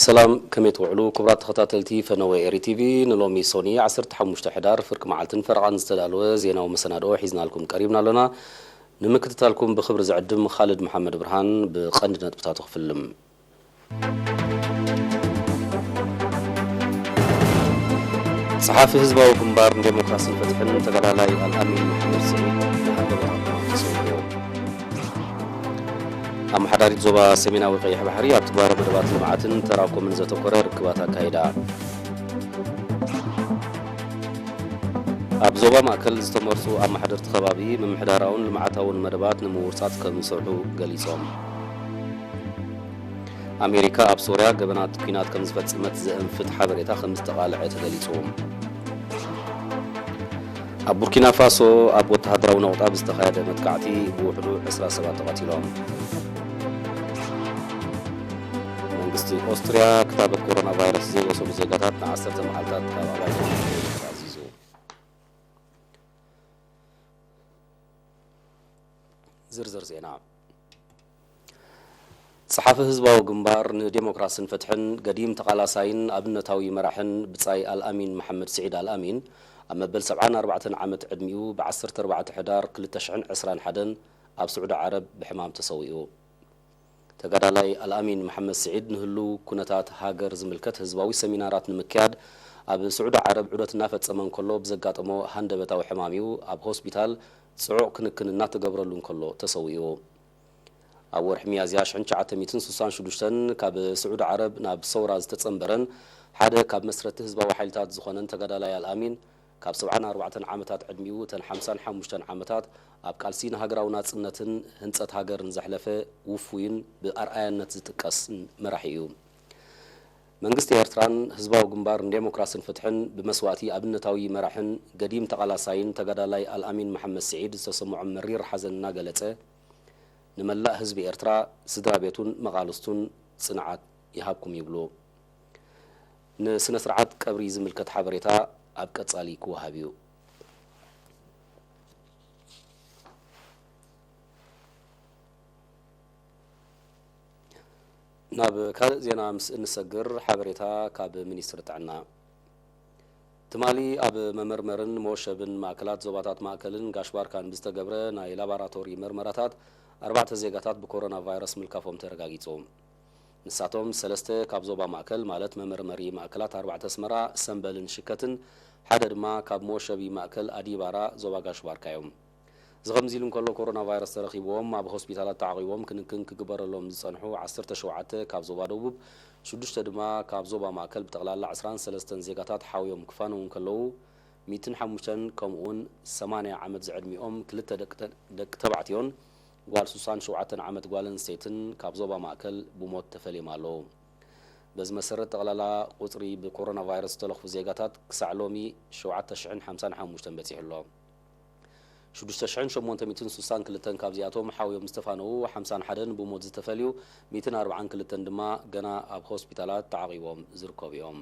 ሰላም፣ ከመይ ትውዕሉ ክቡራት ተኸታተልቲ ፈነወ ኤሪ ቲቪ? ንሎሚ ሶኒ ዓሰርተ ሓሙሽተ ሕዳር ፍርቂ መዓልትን ፈረቓን ዝተዳለወ ዜናዊ መሰናድኦ ሒዝናልኩም ቀሪብና ኣሎና። ንምክትታልኩም ብኽብሪ ዝዕድም ኻልድ መሓመድ ብርሃን። ብቐንዲ ነጥብታቱ ክፍልም። ጸሓፊ ህዝባዊ ግንባር ንዴሞክራስን ፍትሕን ተጋዳላይ ኣልኣሚን መሓመድ ስዒድ ንሃንደበታትና ተሰዊኡ። ኣመሓዳሪት ዞባ ሰሜናዊ ቀይሕ ባሕሪ ኣብ ትግባረ መደባት ልምዓትን ተራኮምን ዘተኮረ ርክባት ኣካይዳ። ኣብ ዞባ ማእከል ዝተመርጹ ኣመሓደርቲ ከባቢ ምምሕዳራውን ልምዓታውን መደባት ንምውርጻጽ ከም ዝሰርሑ ገሊጾም። ኣሜሪካ ኣብ ሶርያ ገበናት ኲናት ከም ዝፈጸመት ዘእንፍት ሓበሬታ ከም ዝተቓልዐ ተገሊጹ። ኣብ ቡርኪና ፋሶ ኣብ ወተሃደራዊ ነቑጣ ብዝተኻየደ መጥቃዕቲ ብውሕዱ ዕስራ ሰባት ተቐቲሎም። መንግስቲ ኦስትርያ ክታበት ኮሮና ቫይረስ ዘይወሰዱ ዜጋታት ንዓሰርተ መዓልታት ካብ ኣባይቲ ኣዚዙ። ዝርዝር ዜና። ጸሓፊ ህዝባዊ ግንባር ንዴሞክራስን ፍትሕን፣ ገዲም ተቓላሳይን ኣብነታዊ መራሕን ብጻይ ኣልኣሚን መሓመድ ስዒድ ኣልኣሚን፣ ኣብ መበል ሰብዓን ኣርባዕተን ዓመት ዕድሚኡ ብ ዓሰርተ ኣርባዕተ ሕዳር ክልተ ሽሕን ዕስራን ሓደን ኣብ ስዑዲ ዓረብ ብሕማም ተሰዊኡ። ተጋዳላይ ኣልኣሚን መሓመድ ስዒድ ንህሉው ኩነታት ሃገር ዝምልከት ህዝባዊ ሰሚናራት ንምክያድ ኣብ ስዑዲ ዓረብ ዑደት እናፈጸመ እንከሎ ብዘጋጠሞ ሃንደበታዊ ሕማም እዩ ኣብ ሆስፒታል ጽዑቕ ክንክን እናተገብረሉ እንከሎ ተሰዊኡ። ኣብ ወርሒ ሚያዝያ ሽሕን ትሽዓተ ሚእትን ስሳን ሽዱሽተን ካብ ስዑዲ ዓረብ ናብ ሰውራ ዝተጸንበረን ሓደ ካብ መስረቲ ህዝባዊ ሓይልታት ዝኾነን ተጋዳላይ ኣልኣሚን፣ ካብ ሰብዓን ኣርባዕተን ዓመታት ዕድሚኡ እተን ሓምሳን ሓሙሽተን ዓመታት ኣብ ቃልሲ ንሃገራዊ ናጽነትን ህንጸት ሃገርን ዘሕለፈ ውፉይን ብኣርኣያነት ዝጥቀስን መራሒ እዩ። መንግስቲ ኤርትራን ህዝባዊ ግንባር ንዴሞክራስን ፍትሕን ብመስዋእቲ ኣብነታዊ መራሕን ገዲም ተቓላሳይን ተጋዳላይ ኣልኣሚን መሓመድ ስዒድ ዝተሰምዖ መሪር ሓዘን እናገለጸ፣ ንመላእ ህዝቢ ኤርትራ፣ ስድራ ቤቱን መቓልስቱን ጽንዓት ይሃብኩም ይብሉ። ንስነ ስርዓት ቀብሪ ዝምልከት ሓበሬታ ኣብ ቀጻሊ ክወሃብ እዩ። ናብ ካልእ ዜና ምስ እንሰግር፣ ሓበሬታ ካብ ሚኒስትሪ ጥዕና። ትማሊ ኣብ መመርመርን መወሸብን ማእከላት ዞባታት ማእከልን ጋሽ ባርካን ብዝተገብረ ናይ ላባራቶሪ መርመራታት፣ ኣርባዕተ ዜጋታት ብኮሮና ቫይረስ ምልካፎም ተረጋጊጹ። ንሳቶም ሰለስተ ካብ ዞባ ማእከል፣ ማለት መመርመሪ ማእከላት ኣርባዕተ ኣስመራ፣ ሰምበልን ሽከትን፣ ሓደ ድማ ካብ መወሸቢ ማእከል ኣዲባራ ዞባ ጋሽ ባርካ እዮም። እዚ ከምዚ ኢሉ እንከሎ፣ ኮሮና ቫይረስ ተረኺብዎም ኣብ ሆስፒታላት ተዓቒቦም ክንክን ክግበረሎም ዝጸንሑ ዓሰርተ ሸውዓተ ካብ ዞባ ደቡብ፣ ሽዱሽተ ድማ ካብ ዞባ ማእከል፣ ብጠቕላላ ዕስራን ሰለስተን ዜጋታት ሓውዮም ክፋነዉ እንከለዉ፣ ሚእትን ሓሙሽተን ከምኡውን ሰማንያ ዓመት ዝዕድሚኦም ክልተ ደቂ ተ-፣ ደቂ ተባዕትዮን ጓል ሱሳን ሸውዓተን ዓመት ጓል ኣንስተይትን ካብ ዞባ ማእከል ብሞት ተፈልዮም ኣለዉ። በዚ መሰረት፣ ጠቕላላ ቁጽሪ ብኮሮና ቫይረስ ዝተለኽፉ ዜጋታት ክሳዕ ሎሚ ሸውዓተ ሽሕን ሓምሳን ሓሙሽተን በጺሑ ኣሎ። ሽዱሽተ ሽሕን ሸሞንተ ሚእትን ስሳን ክልተን ካብዚኣቶም ሓውዮም ዝተፋነዉ፣ ሓምሳን ሓደን ብሞት ዝተፈልዩ፣ ሚእትን ኣርባዓን ክልተን ድማ ገና ኣብ ሆስፒታላት ተዓቒቦም ዝርከቡ እዮም።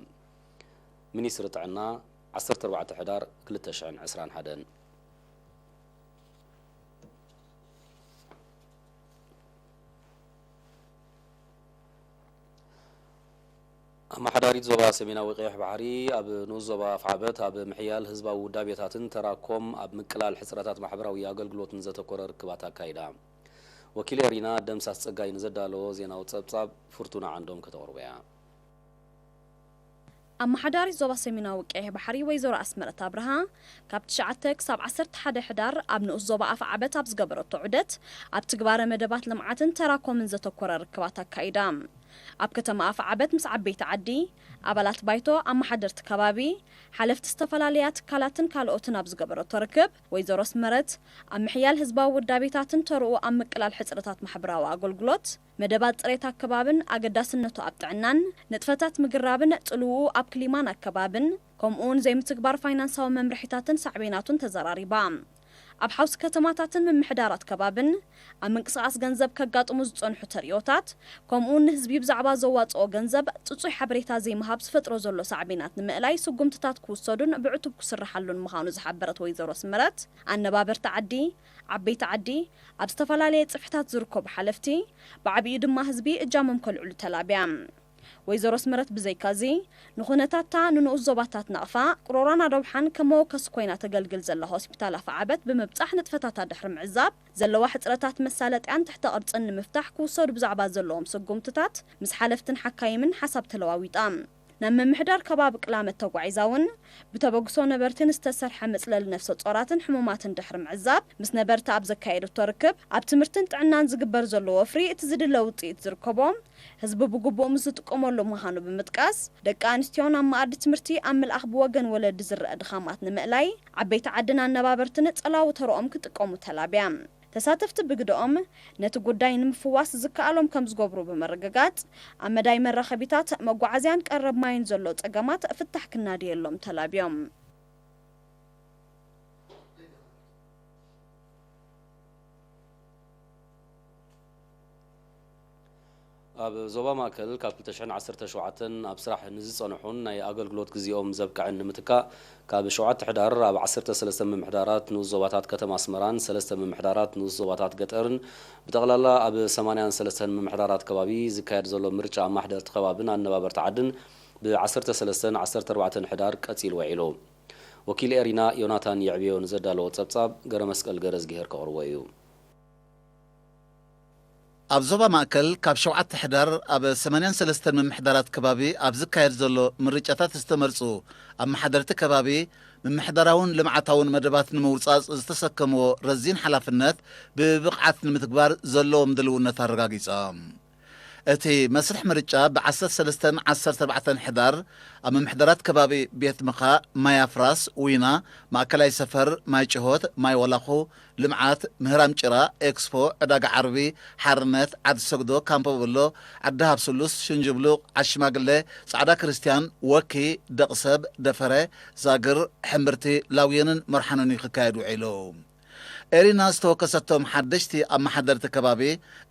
ሚኒስትሪ ጥዕና፣ ዓሰርተ ኣርባዕተ ሕዳር ክልተ ሽሕን ዕስራን ሓደን። ኣመሓዳሪት ዞባ ሰሜናዊ ቀይሕ ባሕሪ ኣብ ንኡስ ዞባ ኣፍዓበት ኣብ ምሕያል ህዝባዊ ውዳቤታትን ተራኮም ኣብ ምቅላል ሕጽረታት ማሕበራዊ ኣገልግሎትን ዘተኮረ ርክባት ኣካይዳ። ወኪል ኤሪና ደምሳስ ጸጋይ ንዘዳለዎ ዜናዊ ጸብጻብ ፍርቱና ዓንዶም ከተቕርቦ እያ። ኣመሓዳሪት ዞባ ሰሜናዊ ቀይሕ ባሕሪ ወይዘሮ ኣስመረት ኣብርሃ፣ ካብ ትሽዓተ ክሳብ ዓሰርተ ሓደ ሕዳር ኣብ ንኡስ ዞባ ኣፍዓበት ኣብ ዝገበረቶ ዑደት፣ ኣብ ትግባረ መደባት ልምዓትን ተራኮምን ዘተኮረ ርክባት ኣካይዳ። ኣብ ከተማ ኣፍዓበት ምስ ዓበይቲ ዓዲ፣ ኣባላት ባይቶ፣ ኣመሓደርቲ ከባቢ፣ ሓለፍቲ ዝተፈላለያ ትካላትን ካልኦትን ኣብ ዝገበረቶ ርክብ፣ ወይዘሮ ኣስመረት፣ ኣብ ምሕያል ህዝባዊ ውዳቤታትን ተርኡ ኣብ ምቅላል ሕጽረታት ማሕበራዊ ኣገልግሎት፣ መደባት ጽሬት ኣከባብን ኣገዳስነቱ ኣብ ጥዕናን፣ ንጥፈታት ምግራብን ጽልውኡ ኣብ ክሊማን ኣከባብን፣ ከምኡውን ዘይምትግባር ፋይናንሳዊ መምርሒታትን ሳዕቤናቱን ተዘራሪባ። ኣብ ሓውሲ ከተማታትን ምምሕዳራት ከባብን ኣብ ምንቅስቓስ ገንዘብ ከጋጥሙ ዝጸንሑ ተርእዮታት፣ ከምኡውን ንህዝቢ ብዛዕባ ዘዋጽኦ ገንዘብ ጽጹይ ሓበሬታ ዘይምሃብ ዝፈጥሮ ዘሎ ሳዕቤናት ንምእላይ ስጉምትታት ክውሰዱን ብዕቱብ ክስርሓሉን ምዃኑ ዝሓበረት ወይዘሮ ኣስመረት፣ ኣነባበርቲ ዓዲ፣ ዓበይቲ ዓዲ፣ ኣብ ዝተፈላለየ ጽፍሕታት ዝርከቡ ሓለፍቲ፣ ብዓቢኡ ድማ ህዝቢ እጃሞም ከልዕሉ ተላብያ። ወይዘሮ ኣስመረት ብዘይካዚ፣ ንኹነታታ ንንኡስ ዞባታት ናቕፋ፣ ቅሮራን ኣዶብሓን ከም መወከሲ ኮይና ተገልግል ዘላ ሆስፒታል ኣፍዓበት ብምብጻሕ ንጥፈታታ ድሕሪ ምዕዛብ፣ ዘለዋ ሕጽረታት መሳለጥያን ትሕተ ቅርጽን ንምፍታሕ ክውሰዱ ብዛዕባ ዘለዎም ስጉምትታት ምስ ሓለፍትን ሓካይምን ሓሳብ ተለዋዊጣ። ናብ ምምሕዳር ከባቢ ቅላመት ተጓዒዛ እውን ብተበግሶ ነበርትን ዝተሰርሐ መጽለሊ ነፍሰ ጾራትን ሕሙማትን ድሕሪ ምዕዛብ፣ ምስ ነበርቲ ኣብ ዘካየደቶ ርክብ፣ ኣብ ትምህርትን ጥዕናን ዝግበር ዘሎ ወፍሪ እቲ ዝድለ ውጽኢት ዝርከቦ፣ ህዝቢ ብግቡእ ምስ ዝጥቀመሉ ምዃኑ ብምጥቃስ፣ ደቂ ኣንስትዮ ናብ መኣዲ ትምህርቲ ኣብ ምልኣኽ ብወገን ወለዲ ዝረአ ድኻማት ንምእላይ፣ ዓበይቲ ዓድን ኣነባበርትን ጸላዊ ተረኦም ክጥቀሙ ተላብያ። ተሳተፍቲ ብግደኦም፣ ነቲ ጉዳይ ንምፍዋስ ዝከኣሎም ከም ዝገብሩ ብምርግጋጽ፣ ኣብ መዳይ መራኸቢታት፣ መጓዓዝያን ቀረብ ማይን ዘሎ ጸገማት ፍታሕ ክናድየሎም ተላብዮም። ኣብ ዞባ ማእከል ካብ ክልተ ሽሕን ዓሰርተ ሸውዓተን ኣብ ስራሕ ንዝጸንሑን ናይ ኣገልግሎት ግዜኦም ዘብቅዕን ንምትካእ፣ ካብ ሸውዓተ ሕዳር ኣብ ዓሰርተ ሰለስተ ምምሕዳራት ንኡስ ዞባታት ከተማ ኣስመራን ሰለስተ ምምሕዳራት ንኡስ ዞባታት ገጠርን ብጠቕላላ ኣብ ሰማንያን ሰለስተን ምምሕዳራት ከባቢ ዝካየድ ዘሎ ምርጫ ኣማሕደርቲ ከባብን ኣነባበርቲ ዓድን ብ ዓሰርተ ሰለስተን ዓሰርተ ኣርባዕተን ሕዳር ቀጺሉ ውዒሉ። ወኪል ኤሪና ዮናታን የዕብዮ ንዘዳለዎ ጸብጻብ ገረመስቀል ገረዝግሄር ከቕርቦ እዩ። ኣብ ዞባ ማእከል ካብ ሸውዓተ ሕዳር ኣብ ሰማንያን ሰለስተን ምምሕዳራት ከባቢ ኣብ ዝካየድ ዘሎ ምርጫታት ዝተመርጹ ኣመሓደርቲ ከባቢ፣ ምምሕዳራውን ልምዓታውን መደባት ንምውጻጽ ዝተሰከምዎ ረዚን ሓላፍነት ብብቕዓት ንምትግባር ዘለዎም ድልውነት ኣረጋጊጾም። እቲ መስርሕ ምርጫ ብ ዓሰርተ ሰለስተን ዓሰርተ ኣርባዕተን ሕዳር ኣብ ምምሕዳራት ከባቢ ቤት ምኻእ፣ ማይ ኣፍራስ፣ ዊና፣ ማእከላይ ሰፈር፣ ማይ ጭሆት፣ ማይ ወላኹ፣ ልምዓት፣ ምህራም ጭራ፣ ኤክስፖ፣ ዕዳጋ ዓርቢ፣ ሓርነት፣ ዓዲ ሰግዶ፣ ካምፖ በሎ፣ ዓዲ ሃብስሉስ፣ ሽንጅብሉቕ፣ ዓሽማግለ፣ ጻዕዳ ክርስትያን፣ ወኪ፣ ደቕሰብ፣ ደፈረ፣ ዛግር፣ ሕምብርቲ፣ ላውየንን መርሓኖን እዩ ክካየድ ውዒሉ። ኤሪና ዝተወከሰቶም ሓደሽቲ ኣመሓደርቲ ከባቢ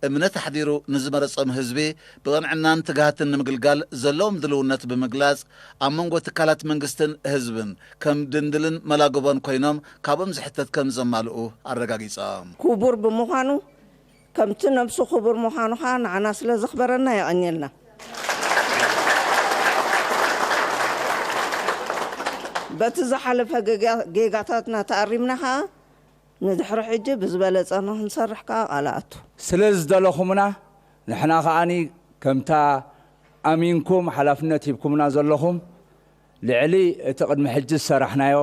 እምነት ኣሕዲሩ ንዝመረጾም ህዝቢ ብቕንዕናን ትግሃትን ንምግልጋል ዘለዎም ድልውነት ብምግላጽ፣ ኣብ መንጎ ትካላት መንግስትን ህዝብን ከም ድንድልን መላግቦን ኮይኖም ካብኦም ዝሕተት ከም ዘማልኡ ኣረጋጊጾም። ክቡር ብምዃኑ፣ ከምቲ ነብሱ ክቡር ምዃኑ ኸኣ ንዓና ስለ ዘኽበረና የቐንየልና። በቲ ዝሓለፈ ጌጋ-፣ ጌጋታትና ተኣሪምና ኸኣ ንድሕሪ ሕጂ ብዝበለጸ ንኽንሰርሕ ከኣ ቃል እኣቱ። ስለ ዝደለኹምና፣ ንሕና ከኣኒ ከምታ ኣሚንኩም ሓላፍነት ሂብኩምና ዘለኹም፣ ልዕሊ እቲ ቅድሚ ሕጂ ዝሰራሕናዮ፣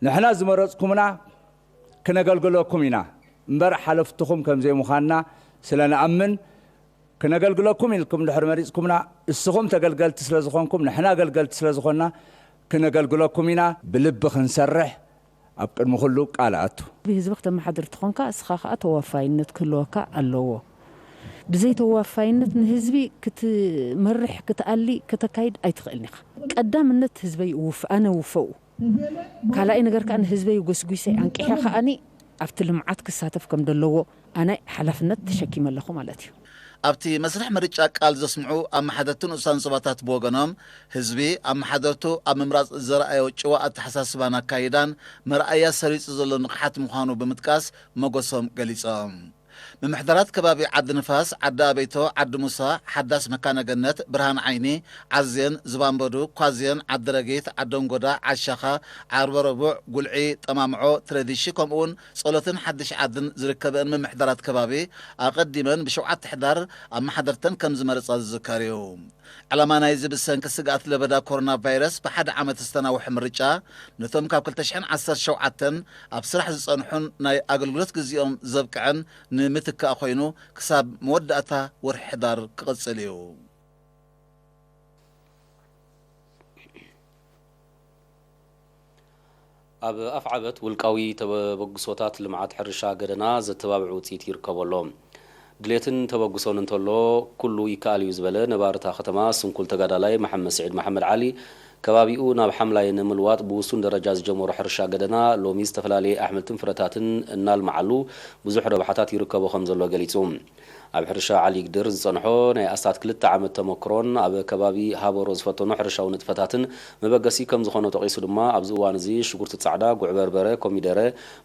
ንሕና ዝመረጽኩምና ክነገልግለኩም ኢና እምበር፣ ሓለፍትኹም ከም ዘይምዃንና ስለ ንኣምን፣ ክነገልግለኩም ኢልኩም ድሕሪ መሪጽኩምና፣ እስኹም ተገልገልቲ ስለ ዝኾንኩም፣ ንሕና ኣገልገልቲ ስለ ዝኾንና፣ ክነገልግለኩም ኢና። ብልቢ ክንሰርሕ ኣብ ቅድሚ ኩሉ ቃል ኣቱ። ብህዝቢ ክተመሓድር ተኾንካ፣ እስኻ ኸኣ ተዋፋይነት ክህልወካ ኣለዎ። ብዘይ ተዋፋይነት ንህዝቢ ክትመርሕ፣ ክትኣሊ፣ ከተካይድ ኣይትኽእልን ኢኻ። ቀዳምነት ህዝበይ እውፍ-፣ ኣነ እውፈኡ። ካልኣይ ነገር ከኣ ንህዝበይ ጎስጒሰ ኣንቂሐ ከኣኒ ኣብቲ ልምዓት ክሳተፍ ከም ዘለዎ ኣነ ሓላፍነት ተሸኪመ ኣለኹ ማለት እዩ። ኣብቲ መስርሕ ምርጫ ቃል ዘስምዑ ኣመሓደርቲ ንኡሳን ዞባታት ብወገኖም፣ ህዝቢ ኣመሓደርቱ ኣብ ምምራጽ ዘርኣዮ ጭዋ ኣተሓሳስባን ኣካይዳን መርኣያ ሰሪጹ ዘሎ ንቕሓት ምዃኑ ብምጥቃስ መጎሶም ገሊጾም። ምምሕዳራት ከባቢ ዓዲ ንፋስ፣ ዓዲ ኣበይቶ፣ ዓዲ ሙሳ፣ ሓዳስ መካነ ገነት፣ ብርሃን ዓይኒ፣ ዓዜን፣ ዝባንበዱ፣ ኳዜን፣ ዓዲ ረጊት፣ ዓደንጎዳ፣ ዓሻኻ፣ ዓርበ ረቡዕ፣ ጉልዒ፣ ጠማምዖ፣ ትረዲሺ ከምኡውን ጸሎትን ሓድሽ ዓድን ዝርከበን ምምሕዳራት ከባቢ ኣቐዲመን ብሸውዓተ ሕዳር ኣመሓደርተን ከም ዝመረጻ ዝዝከር እዩ። ዕላማ ናይዚ ብሰንኪ ስግኣት ለበዳ ኮሮና ቫይረስ ብሓደ ዓመት ዝተናውሐ ምርጫ ነቶም ካብ ክልተ ሽሕን ዓሰርተ ሸውዓተን ኣብ ስራሕ ዝጸንሑን ናይ ኣገልግሎት ግዜኦም ዘብቅዕን ንምትካእ ኮይኑ ክሳብ መወዳእታ ወርሒ ሕዳር ክቕጽል እዩ። ኣብ ኣፍዓበት ውልቃዊ ተበግሶታት ልምዓት ሕርሻ ገደና ዘተባብዕ ውፅኢት ይርከቦ ኣሎ። ድሌትን ተበግሶን እንተሎ ኩሉ ይከኣል እዩ ዝበለ ነባሪ እታ ከተማ ስንኩል ተጋዳላይ መሓመድ ስዒድ መሓመድ ዓሊ፣ ከባቢኡ ናብ ሓምላይ ንምልዋጥ ብውሱን ደረጃ ዝጀመሮ ሕርሻ ገደና ሎሚ ዝተፈላለየ ኣሕምልትን ፍረታትን እናልምዓሉ ብዙሕ ረብሓታት ይርከቦ ከም ዘሎ ገሊጹ። ኣብ ሕርሻ ዓሊግድር ዝጸንሖ ናይ ኣስታት ክልተ ዓመት ተመክሮን ኣብ ከባቢ ሃበሮ ዝፈተኖ ሕርሻዊ ንጥፈታትን መበገሲ ከም ዝኾኖ ጠቒሱ ድማ፣ ኣብዚ እዋን እዚ ሽጉርቲ ጻዕዳ፣ ጉዕ በርበረ፣ ኮሚደረ፣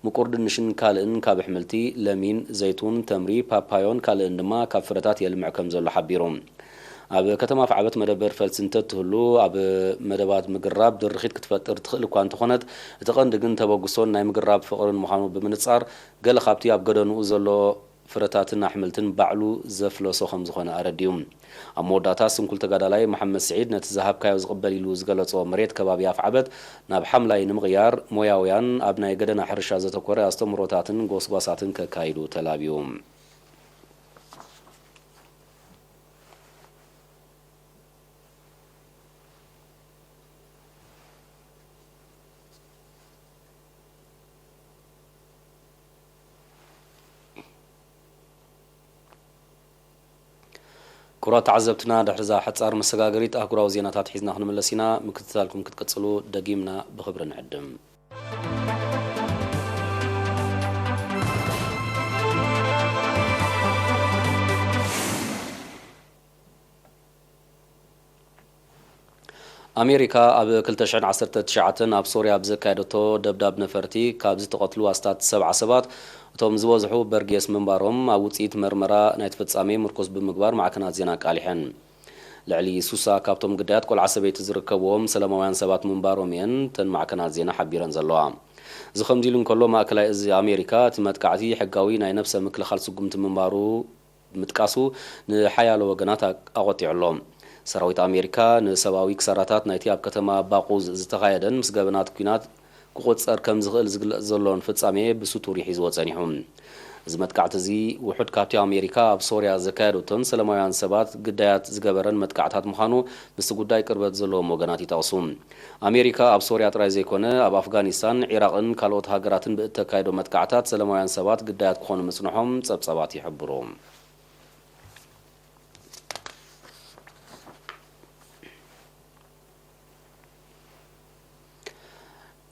ምቁር ድንሽን ካልእን ካብ ኣሕምልቲ፣ ለሚን፣ ዘይቱን፣ ተምሪ፣ ፓፓዮን ካልእን ድማ ካብ ፍረታት የልምዕ ከም ዘሎ ሓቢሩ። ኣብ ከተማ ኣፍዓበት መደበር ፈልሲ እንተትህሉ፣ ኣብ መደባት ምግራብ ድርኺት ክትፈጥር ትኽእል እኳ እንተኾነት፣ እቲ ቀንዲ ግን ተበግሶን ናይ ምግራብ ፍቕርን ምዃኑ ብምንጻር፣ ገለ ካብቲ ኣብ ገደንኡ ዘሎ ፍረታትን ኣሕምልትን ባዕሉ ዘፍለሶ ከም ዝኾነ ኣረዲኡ። ኣብ መወዳእታ፣ ስንኩል ተጋዳላይ መሓመድ ስዒድ፣ ነቲ ዝሃብካዮ ዝቕበል ኢሉ ዝገለጾ መሬት ከባቢ ኣፍዓበት ናብ ሓምላይ ንምቕያር፣ ሞያውያን ኣብ ናይ ገደና ሕርሻ ዘተኮረ ኣስተምህሮታትን ጎስጓሳትን ከካይዱ ተላብዩ። ክቡራት ተዓዘብትና፣ ድሕሪ እዛ ሓጻር መሰጋገሪት ኣህጉራዊ ዜናታት ሒዝና ክንምለስ ኢና። ምክትታልኩም ክትቅጽሉ ደጊምና ብኽብሪ ንዕድም። ኣሜሪካ ኣብ ክልተ ሽሕን ዓሰርተ ትሽዓተን ኣብ ሶርያ ብዘካየደቶ ደብዳብ ነፈርቲ ካብ ዝተቐትሉ ኣስታት ሰብዓ ሰባት፣ እቶም ዝበዝሑ በርጌስ ምንባሮም ኣብ ውጽኢት መርመራ ናይቲ ፍጻሜ ምርኩስ ብምግባር ማዕከናት ዜና ኣቃሊሐን። ልዕሊ ሱሳ ካብቶም ግዳያት ቆልዓ ሰበይቲ ዝርከብዎም ሰላማውያን ሰባት ምንባሮም እየን እተን ማዕከናት ዜና ሓቢረን ዘለዋ። እዚ ከምዚ ኢሉ እንከሎ፣ ማእከላይ እዚ ኣሜሪካ እቲ መጥቃዕቲ ሕጋዊ ናይ ነብሰ ምክልኻል ስጉምቲ ምንባሩ ብምጥቃሱ፣ ንሓያሎ ወገናት ኣቅ-፣ ኣቖጢዑ ኣሎ። ሰራዊት ኣሜሪካ ንሰብኣዊ ክሳራታት ናይቲ ኣብ ከተማ ባቁዝ ዝተኻየደን ምስ ገበናት ኲናት ክቑጸር ከም ዝኽእል ዝግለጽ ዘሎን ፍጻሜ ብስቱር ይሒዝዎ ጸኒሑ። እዚ መጥቃዕቲ እዚ ውሑድ ካብቲ ኣሜሪካ ኣብ ሶርያ ዘካየደቶን ሰላማውያን ሰባት ግዳያት ዝገበረን መጥቃዕታት ምዃኑ ምስቲ ጉዳይ ቅርበት ዘለዎም ወገናት ይጠቕሱ። ኣሜሪካ ኣብ ሶርያ ጥራይ ዘይኮነ፣ ኣብ ኣፍጋኒስታን፣ ዒራቕን ካልኦት ሃገራትን ብእተካይዶ መጥቃዕታት ሰላማውያን ሰባት ግዳያት ክኾኑ ምጽንሖም ጸብጻባት ይሕብሩ።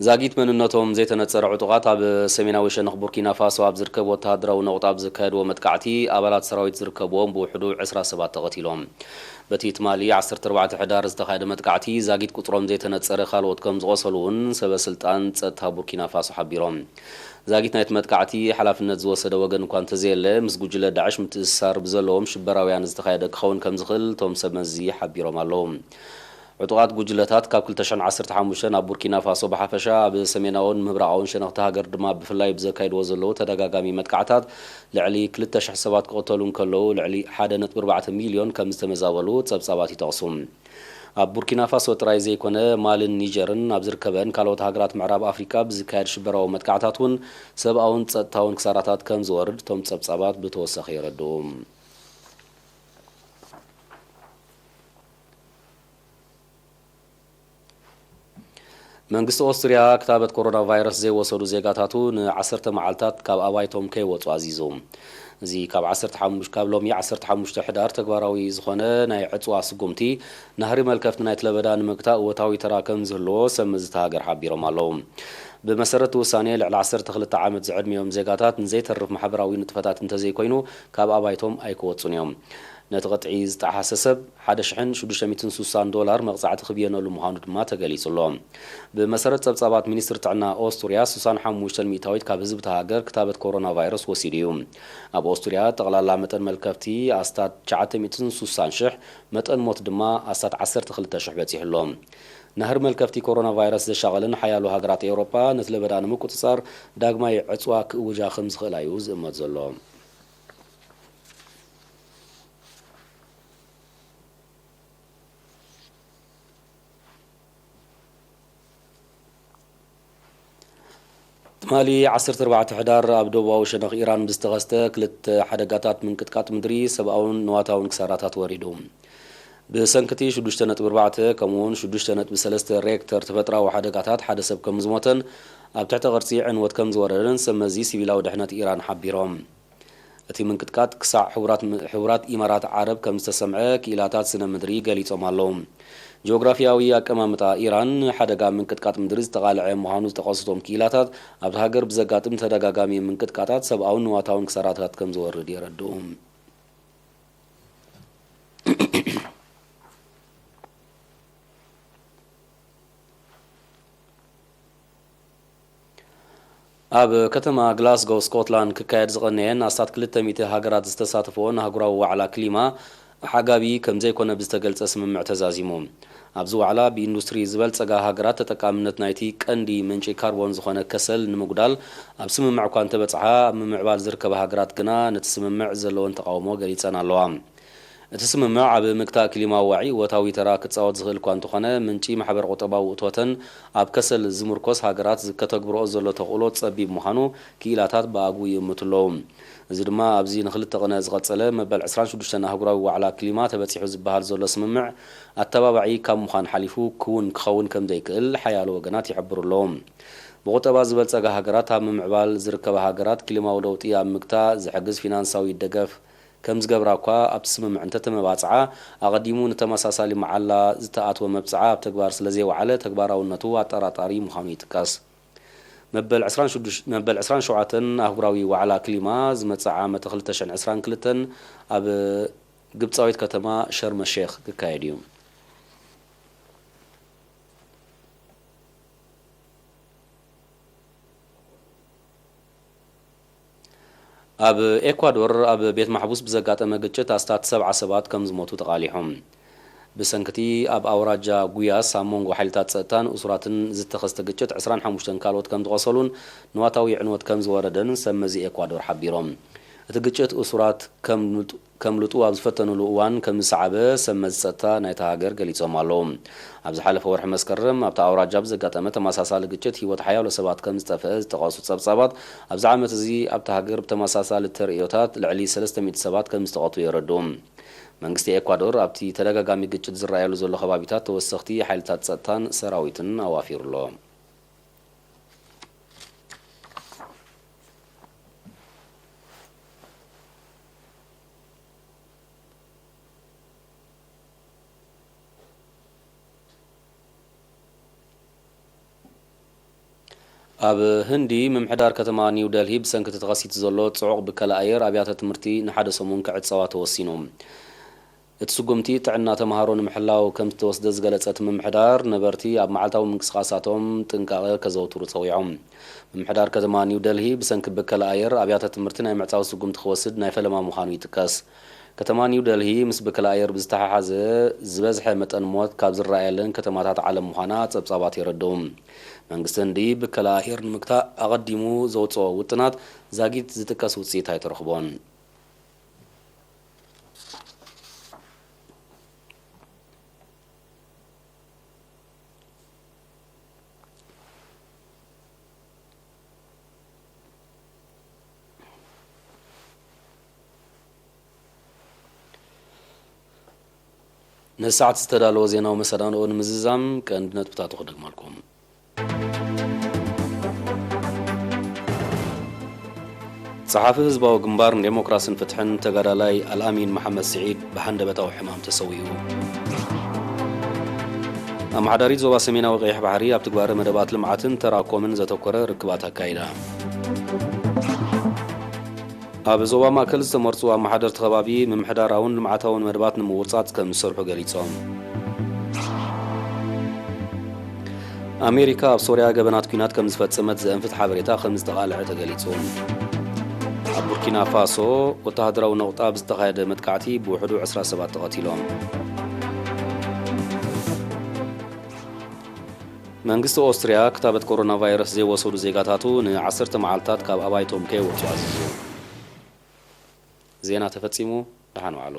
ዛጊት መንነቶም ዘይተነጸረ ዕጡቓት ኣብ ሰሜናዊ ሸነኽ ቡርኪና ፋሶ ኣብ ዝርከብ ወተሃደራዊ ነቑጣ ኣብ ዘካየድዎ መጥቃዕቲ፣ ኣባላት ሰራዊት ዝርከብዎም ብውሕዱ ዕስራ ሰባት ተቐቲሎም። በቲ ትማሊ ዓሰርተ ኣርባዕተ ሕዳር ዝተኻየደ መጥቃዕቲ፣ ዛጊት ቁጽሮም ዘይተነጸረ ካልኦት ከም ዝቖሰሉ እውን ሰበ ስልጣን ጸጥታ ቡርኪና ፋሶ ሓቢሮም። ዛጊት ናይቲ መጥቃዕቲ ሓላፍነት ዝወሰደ ወገን እኳ እንተዘየለ፣ ምስ ጉጅለ ዳዕሽ ምትእስሳር ብዘለዎም ሽበራውያን ዝተኻየደ ክኸውን ከም ዝኽእል እቶም ሰብ መዚ ሓቢሮም ኣለዉ። ዕጡቓት ጉጅለታት ካብ ክልተ ሽሕን ዓሰርተ ሓሙሽተን ኣብ ቡርኪና ፋሶ ብሓፈሻ፣ ኣብ ሰሜናውን ምብራቓውን ሸነኽቲ ሃገር ድማ ብፍላይ ብዘካይድዎ ዘለዉ ተደጋጋሚ መጥቃዕታት ልዕሊ ክልተ ሽሕ ሰባት ክቕተሉ እንከለዉ፣ ልዕሊ ሓደ ነጥቢ ኣርባዕተ ሚልዮን ከም ዝተመዛበሉ ጸብጻባት ይጠቕሱ። ኣብ ቡርኪና ፋሶ ጥራይ ዘይኮነ፣ ማልን ኒጀርን ኣብ ዝርከበን ካልኦት ሃገራት ምዕራብ ኣፍሪቃ ብዝካየድ ሽበራዊ መጥቃዕታት እውን ሰብኣውን ጸጥታውን ክሳራታት ከም ዝወርድ እቶም ጸብጻባት ብተወሳኺ የረድኡ። መንግስቲ ኦስትርያ ክታበት ኮሮና ቫይረስ ዘይወሰዱ ዜጋታቱ ንዓሰርተ መዓልታት ካብ ኣባይቶም ከይወጹ ኣዚዙ። እዚ ካብ ዓሰርተ ሓሙሽተ፣ ካብ ሎሚ ዓሰርተ ሓሙሽተ ሕዳር ተግባራዊ ዝኾነ ናይ ዕጽዋ ስጉምቲ፣ ናህሪ መልከፍቲ ናይቲ ለበዳ ንምግታእ እወታዊ ተራ ከም ዝህልዎ ሰብ መዚ እታ ሃገር ሓቢሮም ኣለዉ። ብመሰረት እቲ ውሳኔ፣ ልዕሊ ዓሰርተ ክልተ ዓመት ዝዕድሚኦም ዜጋታት ንዘይተርፍ ማሕበራዊ ንጥፈታት እንተዘይኮይኑ፣ ካብ ኣባይቶም ኣይክወጹን እዮም። ነቲ ቅጥዒ ዝጠሓሰ ሰብ ሓደ ሽሕን ሽዱሽተ ሚእትን ስሳን ዶላር መቕጻዕቲ ክብየነሉ ምዃኑ ድማ ተገሊጹ ኣሎ። ብመሰረት ጸብጻባት ሚኒስትሪ ጥዕና ኦስትርያ፣ ስሳን ሓሙሽተን ሚእታዊት ካብ ህዝቢ እታ ሃገር ክታበት ኮሮና ቫይረስ ወሲዱ እዩ። ኣብ ኦስትርያ ጠቕላላ መጠን መልከፍቲ ኣስታት ትሽዓተ ሚእትን ስሳን ሽሕ፣ መጠን ሞት ድማ ኣስታት ዓሰርተ ክልተ ሽሕ በጺሑ ኣሎ። ናህሪ መልከፍቲ ኮሮና ቫይረስ ዘሻቐለን ሓያሎ ሃገራት ኤውሮጳ ነቲ ለበዳ ንምቁጽጻር ዳግማይ ዕጽዋ ክእውጃ ከም ዝኽእላ እዩ ዝእመት ዘሎ። ትማሊ ዓሰርተ ኣርባዕተ ሕዳር ኣብ ደቡባዊ ሸነኽ ኢራን ብዝተኸስተ ክልተ ሓደጋታት ምንቅጥቃጥ ምድሪ ሰብኣውን ንዋታውን ክሳራታት ወሪዱ። ብሰንኪ እቲ ሽዱሽተ ነጥቢ ኣርባዕተ ከምኡውን ሽዱሽተ ነጥቢ ሰለስተ ሬክተር ተፈጥራዊ ሓደጋታት ሓደ ሰብ ከም ዝሞተን ኣብ ትሕቲ ቅርጺ ዕንወት ከም ዝወረደን ሰብ መዚ ሲቪላዊ ድሕነት ኢራን ሓቢሮም። እቲ ምንቅጥቃጥ ክሳዕ ሕቡራት ም-፣ ሕቡራት ኢማራት ዓረብ ከም ዝተሰምዐ ክኢላታት ስነ ምድሪ ገሊጾም ኣለዉ። ጂኦግራፊያዊ ኣቀማምጣ ኢራን ንሓደጋ ምንቅጥቃጥ ምድሪ ዝተቓልዐ ምዃኑ ዝጠቐሱ እቶም ክኢላታት፣ ኣብታ ሃገር ብዘጋጥም ተደጋጋሚ ምንቅጥቃጣት ሰብኣውን ንዋታውን ክሳራታት ከም ዝወርድ የረድኡ። ኣብ ከተማ ግላስጎ ስኮትላንድ ክካየድ ዝቐነየን ኣስታት ክልተ ሚእቲ ሃገራት ዝተሳተፈኦን ኣህጉራዊ ዋዕላ ክሊማ ኣዕጋቢ ከም ዘይኮነ ብዝተገልጸ ስምምዕ ተዛዚሙ። ኣብዚ ዋዕላ፣ ብኢንዱስትሪ ዝበልጸጋ ሃገራት ተጠቃምነት ናይቲ ቀንዲ ምንጪ ካርቦን ዝኾነ ከሰል ንምጉዳል ኣብ ስምምዕ እኳ እንተበጽሓ፣ ኣብ ምምዕባል ዝርከባ ሃገራት ግና ነቲ ስምምዕ ዘለወን ተቓውሞ ገሊጸን ኣለዋ። እቲ ስምምዕ ኣብ ምግታእ ክሊማዊ ዋዒ እወታዊ ተራ ክጻወት ዝኽእል እኳ እንተኾነ፣ ምንጪ ማሕበረ ቁጠባዊ እቶተን ኣብ ከሰል ዝምርኮስ ሃገራት ከተግብርኦ ዘሎ ተኽእሎ ጸቢብ ምዃኑ ክኢላታት ብኣግኡ ይእምቱ ኣለዉ። እዚ ድማ ኣብዚ ንኽልተ ቅነ ዝቐጸለ መበል ዕስራን ሽዱሽተን ኣህጉራዊ ዋዕላ ክሊማ ተበጺሑ ዝበሃል ዘሎ ስምምዕ ኣተባባዒ ካብ ምዃን ሓሊፉ ክውን ክኸውን ከም ዘይክእል ሓያሎ ወገናት ይሕብሩ ኣለዉ። ብቁጠባ ዝበልጸጋ ሃገራት ኣብ ምምዕባል ዝርከባ ሃገራት ክሊማዊ ለውጢ ኣብ ምግታእ ዝሕግዝ ፊናንሳዊ ደገፍ ከም ዝገብራ እኳ ኣብቲ ስምምዕ እንተተመባጽዓ፣ ኣቐዲሙ ንተመሳሳሊ መዓላ ዝተኣትወ መብጽዓ ኣብ ተግባር ስለ ዘይወዓለ ተግባራውነቱ ኣጠራጣሪ ምዃኑ ይጥቀስ። መበል ዕስራን ሽዱሽተ፣ መበል ዕስራን ሸውዓተን ኣህጉራዊ ዋዕላ ክሊማ ዝመጽእ ዓመት ክልተ ሽሕን ዕስራን ክልተን ኣብ ግብጻዊት ከተማ ሸርመ ሼኽ ክካየድ እዩ። ኣብ ኤኳዶር ኣብ ቤት ማሕቡስ ብዘጋጠመ ግጭት ኣስታት ሰብዓ ሰባት ከም ዝሞቱ ተቓሊሖም። ብሰንክቲ ኣብ ኣውራጃ ጉያስ ኣብ መንጎ ሓይልታት ጸጥታን እሱራትን ዝተኸስተ ግጭት ዕስራን ሓሙሽተን ካልኦት ከም ዝቖሰሉን ንዋታዊ ዕንወት ከም ዝወረደን ሰብ መዚ ኤኳዶር ሓቢሮም። እቲ ግጭት እሱራት ከም ከምልጡ ኣብ ዝፈተኑሉ እዋን ከም ዝሰዓበ ሰብ መዚ ጸጥታ ናይታ ሃገር ገሊጾም ኣለዉ። ኣብ ዝሓለፈ ወርሒ መስከረም ኣብታ ኣውራጃ ብዘጋጠመ ተመሳሳሊ ግጭት ህይወት ሓያሎ ሰባት ከም ዝጠፍአ ዝጠቐሱ ጸብጻባት፣ ኣብዚ ዓመት እዚ ኣብታ ሃገር ብተመሳሳሊ ተርእዮታት ልዕሊ ሰለስተ ሚእቲ ሰባት ከም ዝተቐትሉ የረድኡ። መንግስቲ ኤኳዶር ኣብቲ ተደጋጋሚ ግጭት ዝረኣየሉ ዘሎ ከባቢታት ተወሰኽቲ ሓይልታት ጸጥታን ሰራዊትን ኣዋፊሩ ኣሎ። ኣብ ህንዲ ምምሕዳር ከተማ ኒው ደልሂ ብሰንኪ እቲ ተኸሲቱ ዘሎ ጽዑቕ ብከላ ኣየር ኣብያተ ትምህርቲ ንሓደ ሰሙን ክዕጸዋ ተወሲኑ። እቲ ስጉምቲ ጥዕና ተምሃሮ ንምሕላው ከም ዝተወስደ ዝገለጸ እቲ ምምሕዳር፣ ነበርቲ ኣብ መዓልታዊ ምንቅስቓሳቶም ጥንቃቐ ከዘውትሩ ጸዊዖም። ምምሕዳር ከተማ ኒው ደልሂ ብሰንኪ ብከላ ኣየር ኣብያተ ትምህርቲ ናይ ምዕጻው ስጉምቲ ክወስድ ናይ ፈለማ ምዃኑ ይጥቀስ። ከተማ ኒው ደልሂ ምስ ብከላ ኣየር ብዝተሓሓዘ ዝበዝሐ መጠን ሞት ካብ ዝረኣየለን ከተማታት ዓለም ምዃና ጸብጻባት የረድኡ። መንግስቲ ህንዲ ብከላ ኣየር ንምግታእ ኣቐዲሙ ዘውጽኦ ውጥናት ዛጊት ዝጥቀስ ውጽኢት ኣይተረኽቦን። ነዚ ሰዓት ዝተዳለወ ዜናዊ መሰናድኦ ንምዝዛም ቀንዲ ነጥብታቱ ክደግመልኩም። ጸሓፊ ህዝባዊ ግንባር ንዴሞክራስን ፍትሕን ተጋዳላይ ኣልኣሚን መሓመድ ስዒድ ብሃንደበታዊ ሕማም ተሰዊኡ። ኣመሓዳሪት ዞባ ሰሜናዊ ቀይሕ ባሕሪ ኣብ ትግባረ መደባት ልምዓትን ተራኮምን ዘተኮረ ርክባት ኣካይዳ። ኣብ ዞባ ማእከል ዝተመርጹ ኣመሓደርቲ ከባቢ ምምሕዳራውን ልምዓታውን መደባት ንምውርጻጽ ከም ዝሰርሑ ገሊጾም። ኣሜሪካ ኣብ ሶርያ ገበናት ኲናት ከም ዝፈጸመት ዘእንፍት ሓበሬታ ከም ዝተቓልዐ ተገሊጹ። ኣብ ቡርኪና ፋሶ ወተሃደራዊ ነቑጣ ብዝተኻየደ መጥቃዕቲ ብውሕዱ ዕስራ ሰባት ተቐቲሎም። መንግስቲ ኦስትርያ ክታበት ኮሮና ቫይረስ ዘይወሰዱ ዜጋታቱ ንዓሰርተ መዓልታት ካብ ኣባይቶም ከይወጹ ኣዚዙ። ዜና ተፈጺሙ። ደሓን ዋዕሉ።